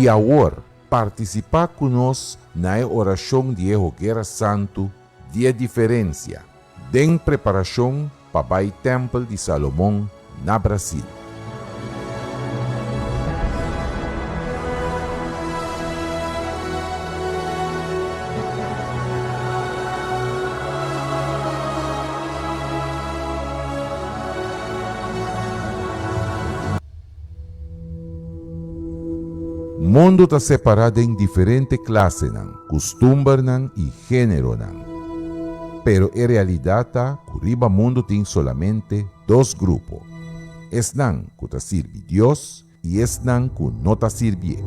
I awor, partisipá ku nos na e orashon di e Hoguera Santu di e Diferensia, den preparashon pa bai Tèmpel di Salomon na Brasil. Mundu ta separá den diferente klasenan, kustumbernan i géneronan. Pero e realidat ta ku riba mundu tin solamente dos grupo, esnan ku ta sirbi Dios i esnan ku no ta sirbié.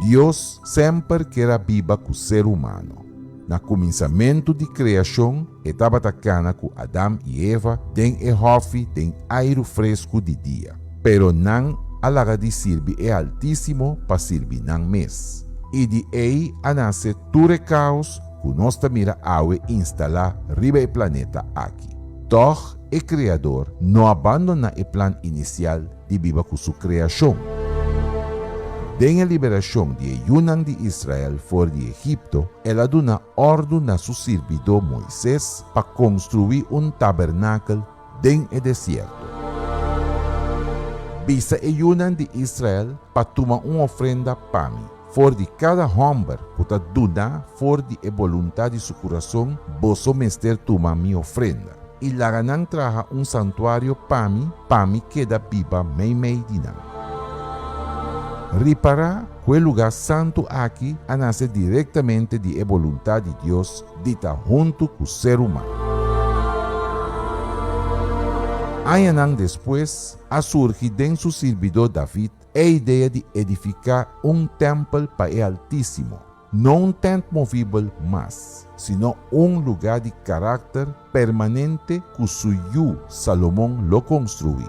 Dios semper ker a biba ku ser humano. Na kuminsamentu di kreashon e tabata kana ku Adam i Eva den e hòfi den airu fresku di dia. Pero nan a laga di sirbi e Altísimo pa sirbi nan mes. I di ei a nase tur e kaos ku nos ta mira awe instalá riba e planeta aki. Tòg e Kreador no a bandoná e plan inisial di biba ku su kreashon. Den e liberashon di e yunan di Israel for di Egipto, el a duna òrdu na su sirbidó Moises pa konstruí un tabernakel den e desierto. Bisa e yunan di Israel pa tuma un ofrenda pa mi. For di kada hòmber ku ta duna for di e boluntat di su kurason, boso mester tuma mi ofrenda. I laga nan traha un santuario pa mi, pa mi keda biba meimei di nan. Ripará ku e lugá santu aki a nase direktamente di e boluntat di Dios di ta huntu ku ser humano. Añanan despues a surgi den su sirbidó David e idea di edifiká un tèmpel pa e Altísimo, no un tènt movibel mas, sino un lugá di karakter permanente ku su yu Salomon lo konstruí.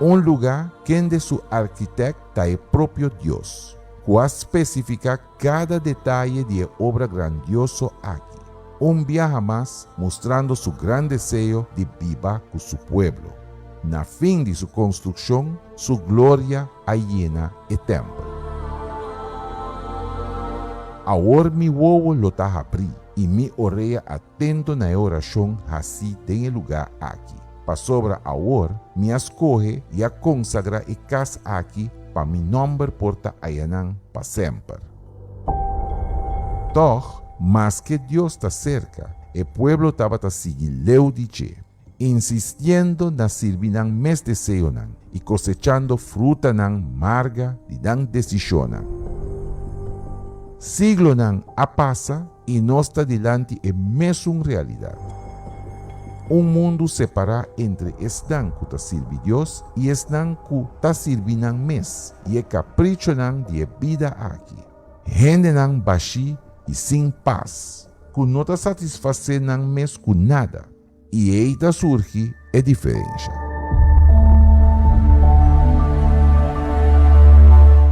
Un lugá kende su arkitèkt ta e propio Dios, ku a spesifiká kada detaye di e obra grandioso aki, un biaha mas mustrando su gran deseo di biba ku su pueblo. Na fin di su konstrukshon, su gloria a yena e tèmpel. Awor mi wowo lo ta habrí i mi orea atento na e orashon hasí den e lugá aki, pasobra awor mi a skohe i a konsagrá e kas aki pa mi nòmber por ta ayanan pa semper. Tòg, maske Dios ta serka, e pueblo tabata sigui leu di dje. Insistiendo na sirbi nan mes deseonan i kosechando frutanan marga di nan desishonnan. Siglonan a pasa i nos ta dilanti e mesun realidat. Un mundu separá entre esnan ku ta sirbi Dios i esnan ku ta sirbi nan mes i e kaprichonan di e bida aki. Hendenan bashí i sin pas, ku no ta satisfasé nan mes ku nada. I ei ta surgi e diferensha.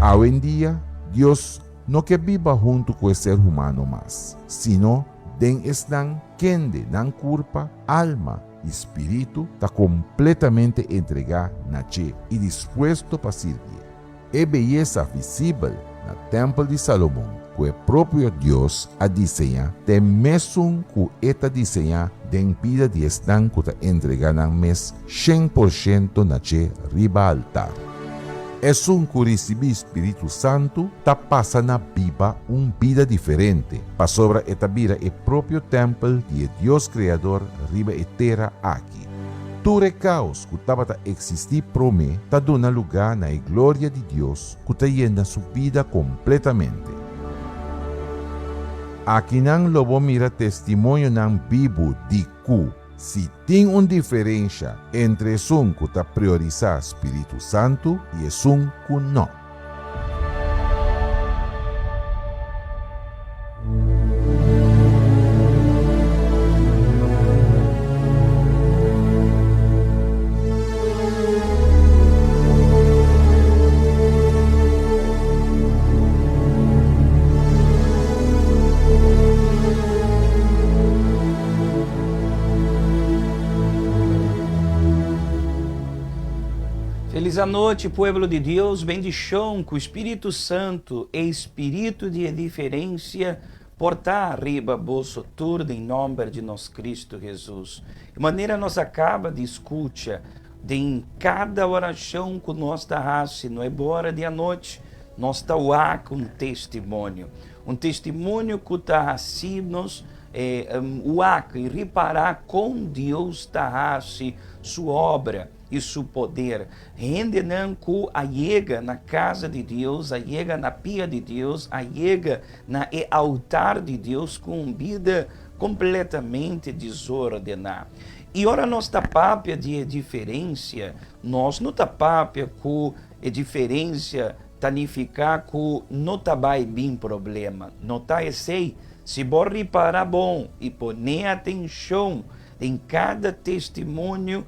Awendia, Dios no ke biba huntu ku e ser humano mas, sino den esnan kende nan kurpa, alma i spiritu ta kompletamente entregá na dje i dispuesto pa sirbié. E beyesa visibel na tèmpel di Salomon ku e propio Dios a diseñá ta e mesun ku e ta diseñá den bida di esnan ku ta entregá nan mes 100% na dje riba altar. Esun ku risibí spiritu santu ta pasa na biba un bida diferente pasobra e ta bira e propio tèmpel di e Dios Kreador riba e tera aki. Tur e kaos ku tabata eksistí promé ta duna lugá na e gloria di Dios ku ta yena su bida kompletamente. Akinan lo bo mira testimonionan bibu di ku si tin un diferensha entre esun ku ta priorisá spiritu santu i esun ku nò. Felis. Felis anochi pueblo di Dios, bendishon ku Spiritu Santu, e spiritu di e diferensia, por ta riba boso tur den nomber di nos Kristu Hesus. E manera nos a kaba di skucha den kada orashon ku nos ta hasi no e bora di anochi, nos ta wak un testimonio. Un testimonio ku ta hasi nos wak i ripará kon Dios ta hasi su obra i su poder. Hendenan ku a yega na kasa di Dios, a yega na pia di Dios, a yega na e altar di Dios ku un bida kompletamente desordená. I ora nos ta papia di e diferensia, nos no ta papia ku e diferensia ta nifiká ku no ta bai bin problema. No ta esei. Si bo ripará bon i pone atenshon den kada testimonio,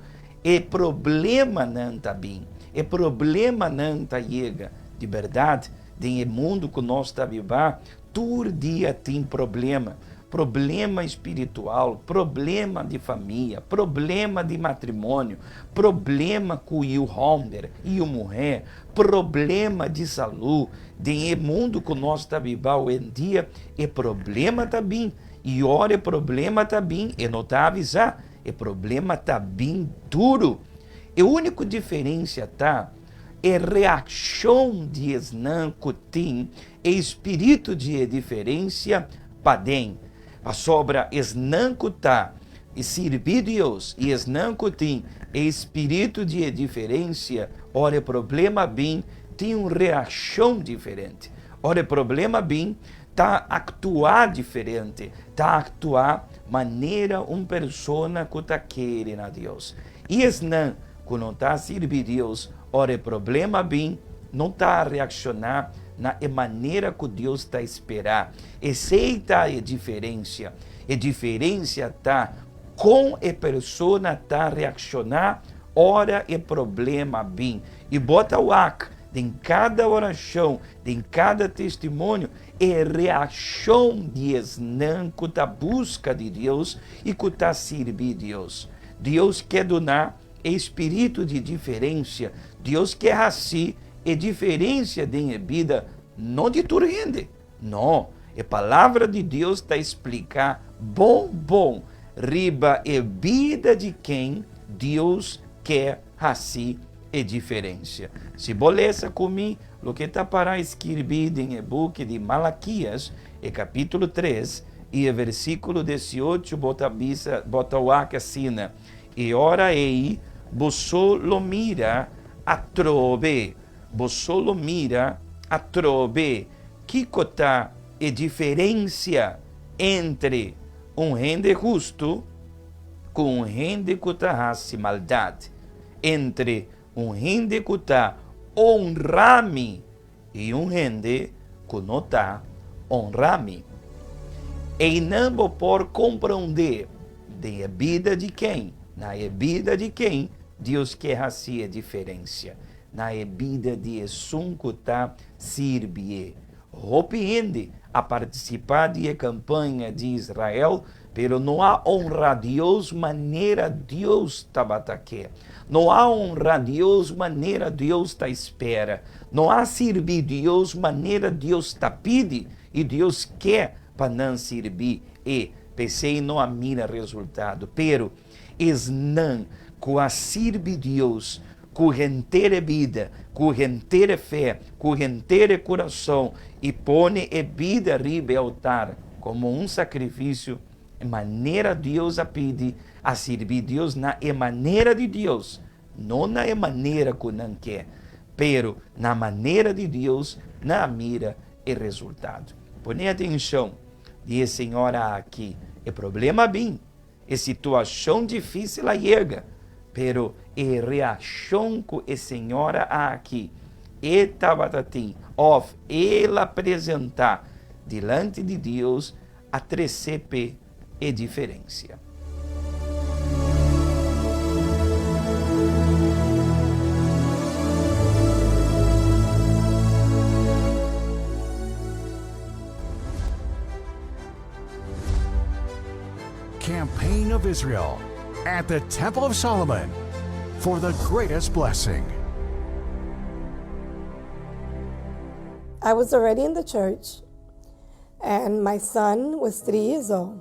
e problemanan ta bin, e problemanan ta yega. Di bèrdat, den e mundu ku nos ta biba, tur dia tin problema. Problema spiritual, problema di famia, problema di matrimonio, problema ku yu hòmber i yu muhé, problema di salú. Den e mundu ku nos ta biba owendia, e problema ta bin. I ora e problema ta bin, e no ta avisá. E problema ta bin duru. E úniko diferensia ta e reakshon di esnan ku tin e spiritu di e diferensia paden. Pasobra esnan ku ta sirbi Dios i esnan ku tin e spiritu di e diferensia, ora e problema bin, tin un reakshon diferente. Ora e problema bin, ta aktua diferente, ta aktua manera un persona ku ta kere na Dios. I esnan ku no ta sirbi Dios, ora e problema bin, no ta reakshoná na e manera ku Dios ta esperá. Esei ta e diferensia. E diferensia ta kon e persona ta reakshoná ora e problema bin. I bo ta wak den kada orashon, den kada testimonio, e reakshon di esnan ku ta buska di Dios i ku ta sirbi Dios. Dios ke duna e spiritu di diferensia. Dios ke hasi e diferensia den e bida, no di tur hende. No, e Palabra di Dios ta splika bon bon riba e bida di ken Dios ke hasi e diferensia. Si bo lesa ku mi loke ta pará skirbí den e buki di Malakias, e kapítulo tres i e versíkulo diesiocho, bo ta bisa, bo ta wak asina, E ora ei boso lo mira atrobe, boso lo mira atrobe kiko ta e diferensia entre un hende hustu ku un hende ku ta hasi maldat, entre un hende ku ta onra mi i un hende ku no ta onra mi. Einan bo por komprondé den e bida di ken, na e bida di ken Dios ke hasi e diferensia, na e bida di esun ku ta sirbié. Hopi hende a partisipá di e kampaña di Israel, pero no a honra Dios manera Dios tabata ke. No a honra Dios manera Dios ta spera. No a sirbi Dios manera Dios ta pidi i Dios ke pa nan sirbi e. P'esei no a mira resultado. Pero esnan ku a sirbi Dios ku henter e bida, ku henter e fe, ku henter e kurason i pone e bida riba e altar komo un sakrifisio, e manera Dios a pidi, a sirbi Dios na e manera di Dios, no na e manera ku nan ke, pero na manera di Dios, nan a mira e resultado. Pone atenshon di e señora aki, e problema a bin, E situashon difísil a yega, pero e reakshon ku e señora aki e tabata tin òf el a presentá dilanti di Dios a trese p'e e diferensia. Campaign of Israel at the Temple of Solomon for the greatest blessing. I was already in the church, and my son was 3 years old.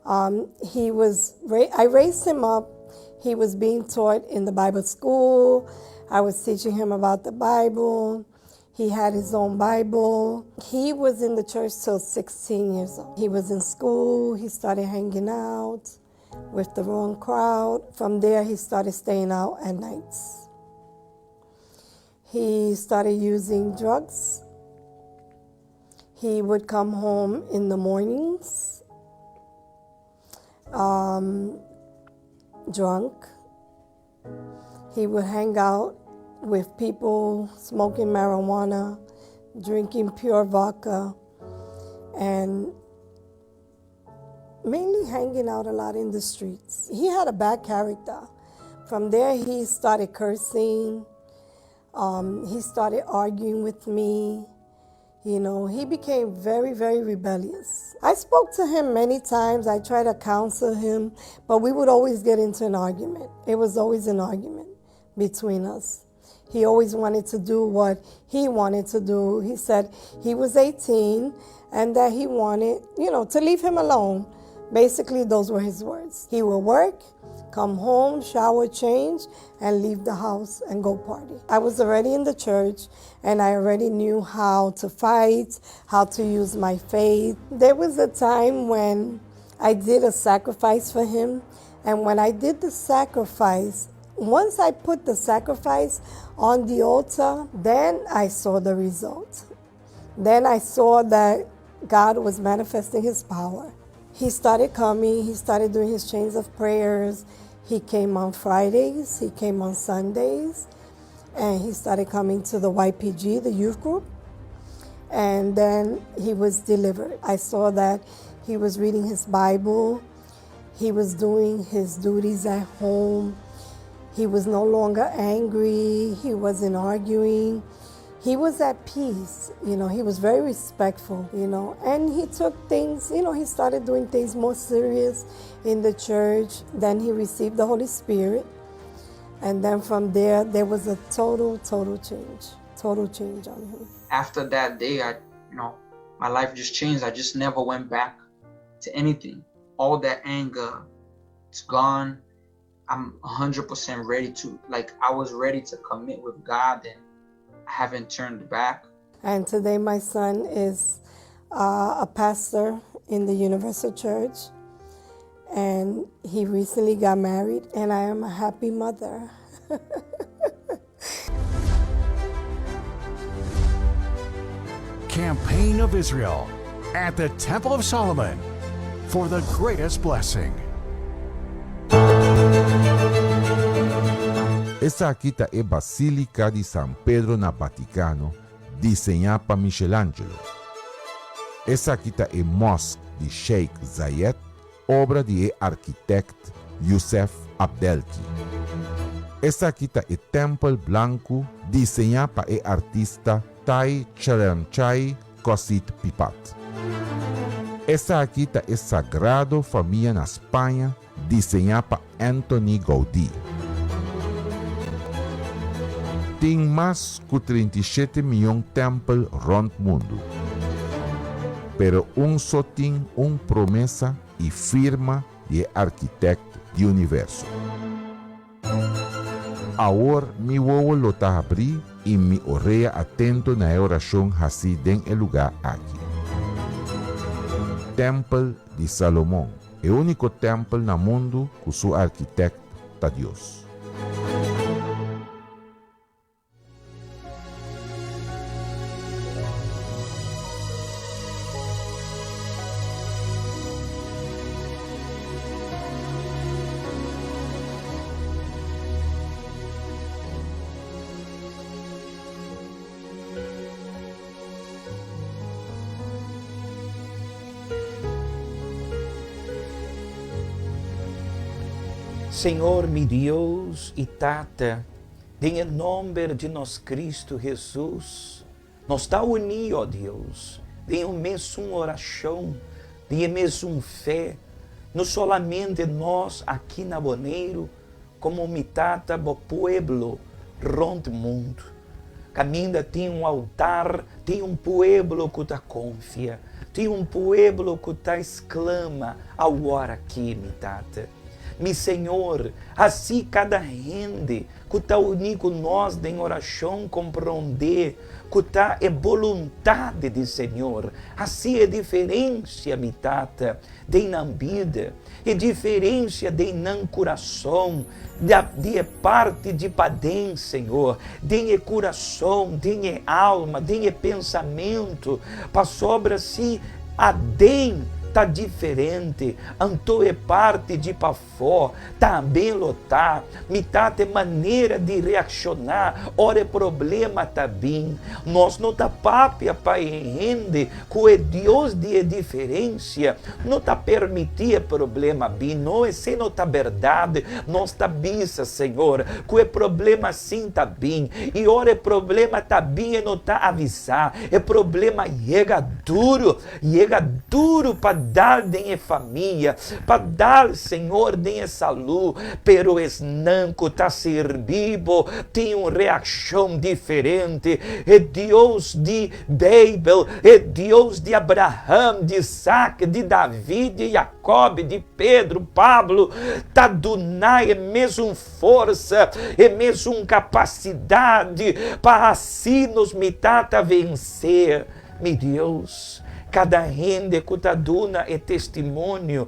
I raised him up. He was being taught in the Bible school. I was teaching him about the Bible. He had his own Bible. He was in the church till 16 years old. He was in school. He started hanging out with the wrong crowd. From there, he started staying out at nights. He started using drugs. He would come home in the mornings, drunk. He would hang out with people smoking marijuana, drinking pure vodka, and mainly hanging out a lot in the streets. He had a bad character. From there, he started cursing. He started arguing with me. He became very, very rebellious. I spoke to him many times. I tried to counsel him, but we would always get into an argument. It was always an argument between us. He always wanted to do what he wanted to do. He said he was 18 and that he wanted to leave him alone. Basically, those were his words. He would work, come home, shower, change, and leave the house and go party. I was already in the church, and I already knew how to fight, how to use my faith. There was a time when I did a sacrifice for him, and when I did the sacrifice, once I put the sacrifice on the altar, then I saw the result. Then I saw that God was manifesting his power. He started coming, he started doing his chains of prayers. He came on Fridays, he came on Sundays, and he started coming to the YPG, the youth group. And then he was delivered. I saw that he was reading his Bible, he was doing his duties at home. He was no longer angry, he wasn't arguing. He was at peace, he was very respectful, and he took things, he started doing things more serious in the church. Then he received the Holy Spirit. And then from there, there was a total, total change, total change on him. After that day, my life just changed. I just never went back to anything. All that anger, it's gone. I'm 100% ready to, like, I was ready to commit with God, and I haven't turned back. And today my son is a pastor in the Universal Church, and he recently got married, and I am a happy mother. Campaign of Israel at the Temple of Solomon for the greatest blessing. Esaki ta e Basílika di San Pedro na Vaticano, diseñá pa Michelangelo. Esaki ta e Mosque di Sheikh Zayed, obra di e arkitèkt Youssef Abdelki. Esaki ta e Tèmpel Blanku, diseñá pa e artista Thai Chalermchai Kosit Pipat. Esaki ta e Sagrado Famia na Spaña, diseñá pa Antoni Gaudí. Tin mas ku 37 mion tèmpel rònt mundu. Pero un so tin un promesa i firma di e Arkitèkt di universo. Awor mi wowo lo ta habrí i mi orea atento na e orashon hasí den e lugá aki. Tèmpel di Salomon, e úniko tèmpel na mundu ku su arkitèkt ta Dios. Señor mi Dios y Tata, den e nomber di nos Cristo Jesus, nos ta uní, oh Dios, den un mesun oracion, den e mesun fe, no solamente nos aki na Boneiru, como mi Tata, bo pueblo rond mundo. Kaminda tin un altar, tin un pueblo ku ta konfia, tin un pueblo ku ta esklama, Awor aki, mi Tata, mi Señor, hasi kada hende ku ta uní ku nos den orashon komprondé ku ta e boluntat di Señor. Hasi e diferensia, mi Tata, den nan bida, e diferensia den nan kurason, di e parti di paden, Señor, den e kurason, den e alma, den e pensamentu, pasobra si aden ta diferente, anto e parti di pafó. Fo, tambe lo ta. Mi ta te manera di reakshoná ora e problema ta bin. Nos no ta papia pa e hende ku e Dios di e diferensia no ta permití e problema bin. No, esei no ta bèrdat. Nos ta bisa, Señor, ku e problema sin ta bin. I ora e problema ta bin e no ta avisá. E problema yega duru. Yega duru pa dal den e famia, pa dal, Señor, den e salú, pero esnan ku ta sirbi Bo tin un reakshon diferente. E Dios di Beibel, e Dios di Abraham, di Isak, di David, di Jakob, di Pedro, Pablo, ta duna e mesun forsa, e mesun kapasidat pa hasi nos mitá ta vense. Mi Dios, kada hende ku ta duna e testimonio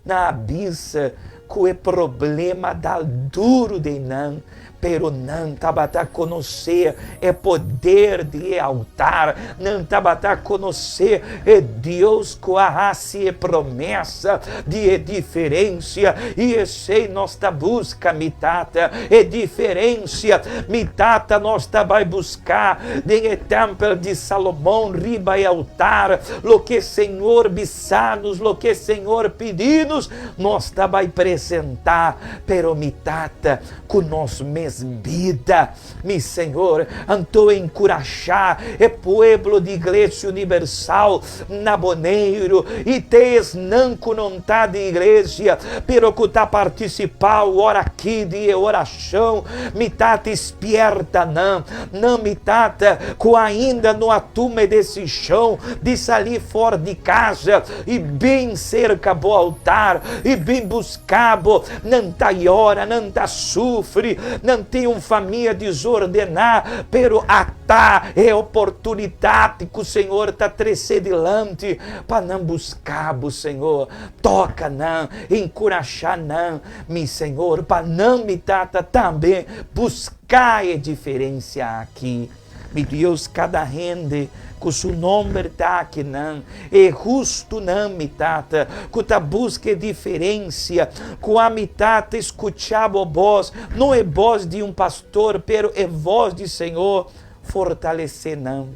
na a bisa ku e problema dal duru den nan, pero nan tabata konosé e poder di e altar, nan tabata konosé e Dios ku a hasi e promesa di e diferensia, i esei nos ta buska, mi Tata, e diferensia, mi Tata, nos ta bai buska. Ka den e tèmpel di Salomon riba e altar, loke Señor bisa nos, loke Señor pidi nos, nos ta bai presentá. Pero mi Tata, ku nos mes bida, mi Señor, anto enkurashá e pueblo di Iglesia Universal na Boneiru i te esnan ku non ta di iglesia, pero ku ta partisipá ora aki di e orashon, mi Tata, Spierta nan, nan mi tata ku ainda no a tuma e desishon di sali for di kasa i bin serka bo altar i bin buska bo. Nan ta yora, nan ta sufri, nan tin un famia desordená, pero ata e oportunidat ku Señor ta trese dilanti pa nan buska bo, Señor. Toka nan, enkurashá nan. Mi Señor, pa nan mi Tata tambe busca e diferencia aki. Mi Dios, cada hende cu su nomber ta akinan, e hustunan, mi Tata, cu ta busca e diferencia, cu a mi Tata scucha bo bos, no e bos di un pastor, pero e bos di Señor, fortalece nan.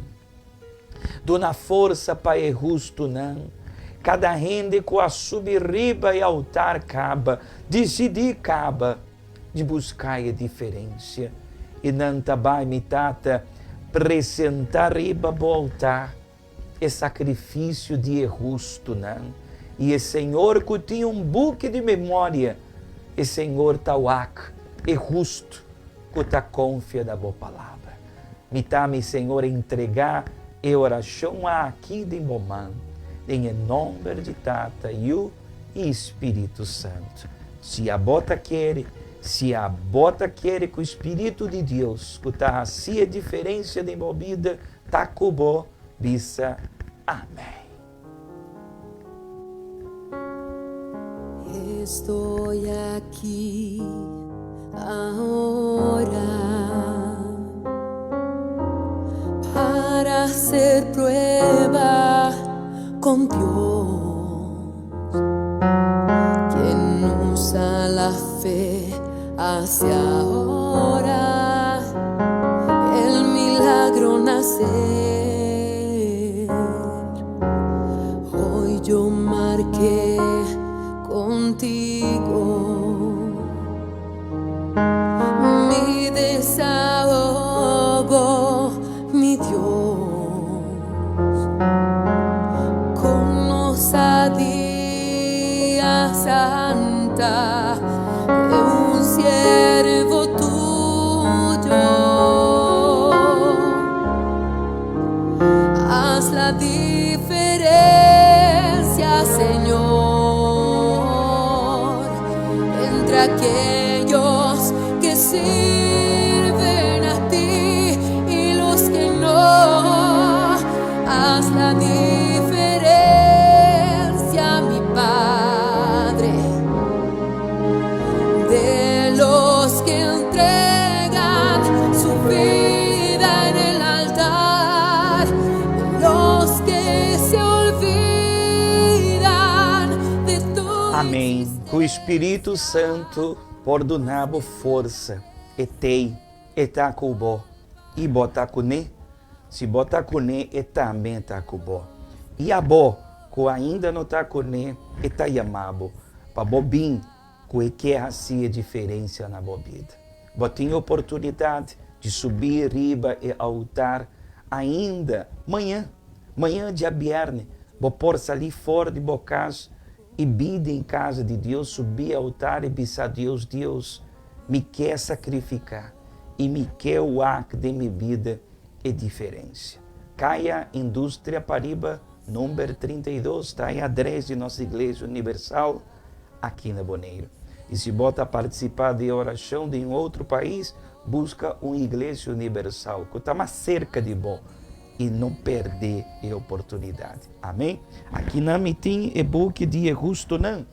Duna forsa pa e hustunan. Kada hende ku a subi riba e altar kaba disidí kaba di buska e diferensia, i nan ta bai, Mi Tata, presentá riba bo altar e sakrifisio di e hustunan. I e Señor ku tin un buki di memoria, e Señor ta wak e hustu ku ta konfia na bo palabra. Mi ta, mi Señor, entregá e orashon aki den bo man, den e nòmber di Tata, Yu i Spiritu Santu. Si abo ta kere, si abo ta kere ku Spiritu di Dios ku ta hasi e diferensia den bo bida ta ku bo, bisa Amèn. Estoy aquí ahora para hacer prueba con Dios, quien usa la fe hacia ahora el milagro nacer. Hoy yo marqué contigo mi desahogo, mi Dios, con osadía santa de un siervo tuyo. Entre aquellos que sirven a ti y los que no. Haz la diferencia, mi Padre, de los que entregan su vida en el altar, de los que se olvidan de tu Amèn. Ku Spiritu Santu por duna bo forsa, e t'ei, e ta ku bo, i bo ta kuné. Si bo ta kuné, e tambe ta ku bo. I abo, ku ainda no ta kuné, e ta yama bo, pa bo bin ku e ke hasi e diferensia na bo bida. Bo tin oportunidat di subi riba e altar ainda mañan, mañan djabièrnè, bo por sali for di bo kas i bin den kas di Dios, subi altar i bisa Dios, Dios, mi ke sakrifiká i mi ke wak den mi bida e diferensia. Kaya Industria Pariba, number 32, ta e adrès di nos Iglesia Universal aki na Boneiru. I si bo ta partisipá di orashon den otro pais, buska un Iglesia Universal ku ta mas serka di bo i no pèrdè e oportunidat. Amèn. Akinan mi tin e buki di e hustunan,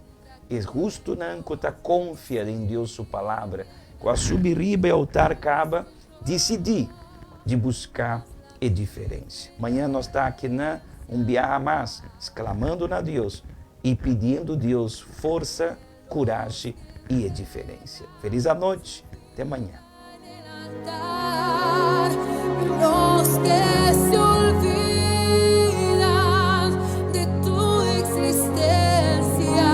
e hustunan ku ta konfia den Dios su Palabra, ku a subi riba e altar kaba disidí di buska e diferensia. Mañan nos ta akinan un biaha mas, sklamando na Dios i pidiendo Dios forsa, kurashi i e diferensia. Felis anochi, te mañan. Los que se olvidan de tu existencia,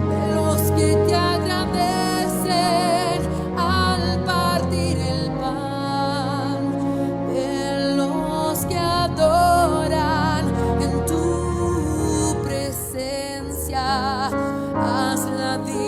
de los que te agradecen al partir el pan, de los que adoran en tu presencia, haz la diferencia.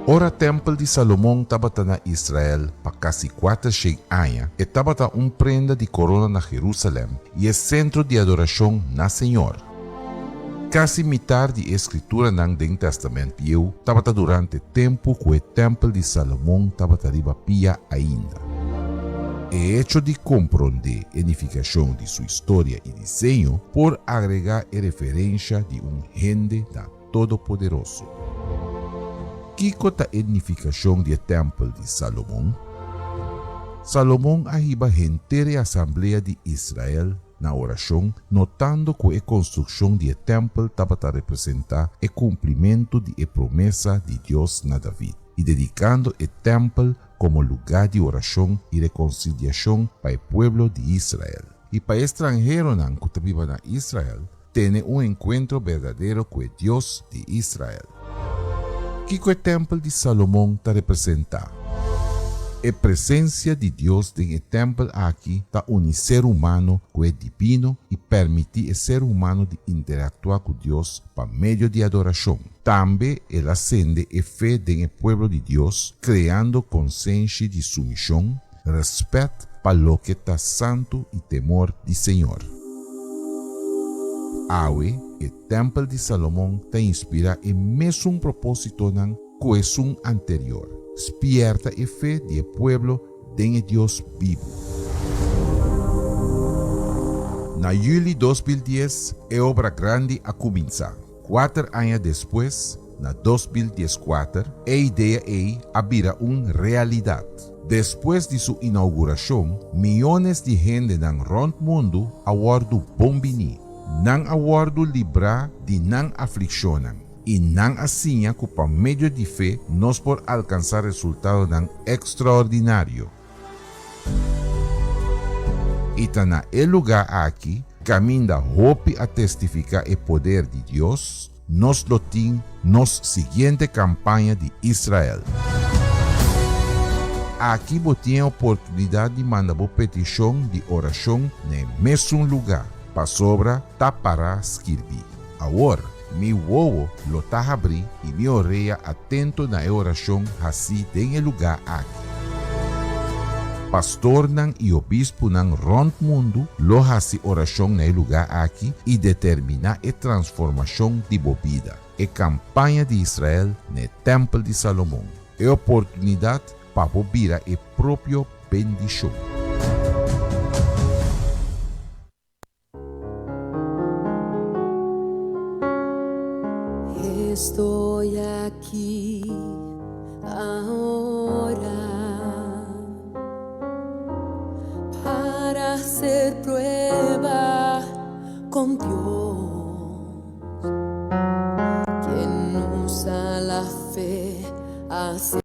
Ora tèmpel di Salomon tabata na Israel pa kasi kuatershen aña, e tabata un prenda di korona na Jerusalèm i e sentro di adorashon na Señor. Kasi mitar di e skrituranan den Tèstamènt Bieu tabata durante tempu ku e tèmpel di Salomon tabata riba pia ainda. E echo di komprondé e nifikashon di su historia i diseño por agregá e referensha di un hende na Todopoderoso. Kiko ta e nifikashon di e tèmpel di Salomon? Salomon a hiba henter e asamblea di Israel na orashon, notando ku e konstrukshon di e tèmpel tabata representá e kumplimentu di e promesa di Dios na David, i dedikando e tèmpel komo lugá di orashon i rekonsiliashon pa e pueblo di Israel. I pa e stranheronan ku ta biba na Israel, tene un enkuentro berdadero ku e Dios di Israel. Kiko e tèmpel di Salomon ta representá? E presensia di Dios den e tèmpel aki ta uni ser humano ku e dibino i pèrmití e ser humano di interaktuá ku Dios pa medio di adorashon. Tambe el a sende e fe den e pueblo di Dios, kreando konsenshi di sumishon, Rèspèt pa loke ta santu i temor di Señor. Awe, e tèmpel di Salomon ta inspirá e mesun propósitonan ku esun anterior, spièrta e fe di e pueblo den e Dios bibu. Na yüli 2010, e obra grandi a kuminsá. Kuater aña despues, na 2014, e idea ei a bira un realidat. Despues di su inaugurashon, miónes di hendenan rònt mundu a wòrdu bon biní. Nan a wòrdu librá di nan aflikshonnan, i nan a siña ku pa medio di fe nos por alkansá resultadonan ekstraordinario. I ta na e lugá aki, kaminda hopi a testifiká e poder di Dios, nos lo tin nos siguiente kampaña di Israel. Aki bo tin e oportunidat di manda bo petishon di orashon na e mesun lugá, pasobra ta pará skirbí. Awor, mi wowo lo ta habrí i mi orea atento na e orashon hasí den e lugá aki. Pastornan i obispunan rònt mundu lo hasi orashon na e lugá aki i determiná e transformashon di bo bida. E kampaña di Israel na e Tèmpel di Salomon, e oportunidat pa bo bira e propio bendishon. Estoy aquí ahora para hacer prueba con Dios, quien usa la fe hace.